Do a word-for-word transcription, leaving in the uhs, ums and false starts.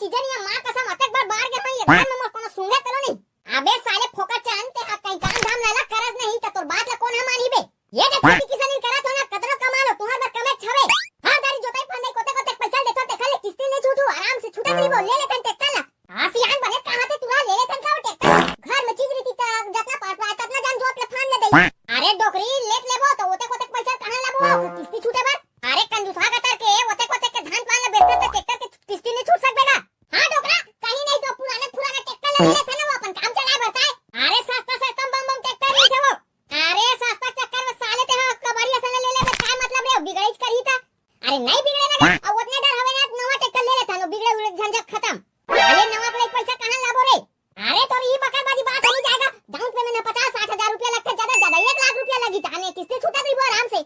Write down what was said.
इजन या माँ कसम अतेक बार बार के होई, ये कान में मोर कोनो सुंगे तलो नहीं। अबे साले फोकट चंद, ते हा कहीं काम धाम लाला करस नहीं, त तोर बात ला कोन ह मानही बे? ये देख खेती किसानी करत हो ना, कतरो कमा लो, तुम्हार बर कमे छवे। हर दारी जोताई फंदाई कोते कोते पैसा देथो, तेखर ले किस्ती नहीं छूटू, आराम से छूटत रहिबो, ले लेथन ट्रैक्टर ला। हाँ सियान बने कहा थे तुरा, ले लेथन का वो ट्रैक्टर? घर में चीज रीति का जतना पाट पाए ततना जान जोत ले फान ले दई। अरे डोकरी, लेत लेबो तो ओते कोते पैसा कहाँ लाबो? किस्ती छूटे बर? अरे कंजूसा गतर के, ओते कोते के धान पान ले बेचते ते ट्रैक्टर के किस्ती नहीं छूट सकबे का? हाँ डोकरा, कहीं नहीं तो पुराने पुराने ट्रैक्टर ले लेथन, वो अपन काम चलाए बर ताय। अरे सस्ता सस्ता बम बम ट्रैक्टर नहीं थे वो। अरे सस्ता चक्कर में साले ते हा कबाड़ी असन ले ले, काय मतलब रे, बिगड़ेच करही ता। अरे नहीं बिगड़े ना, अब ओतने डर हवे ना, नवा ट्रैक्टर ले लेथन, बिगड़े उगड़े झंझट खत्म। अरे नवा प्लेट पैसा कहाँ लाबो रे? अरे तोर ई बकरबाजी बात नहीं जाएगा, डाउन पेमेंट में पचास साठ हजार रुपया लगथे, ज्यादा ज्यादा एक लाख रुपया लगी, ताने किस्ती छूटा दीबो आराम से।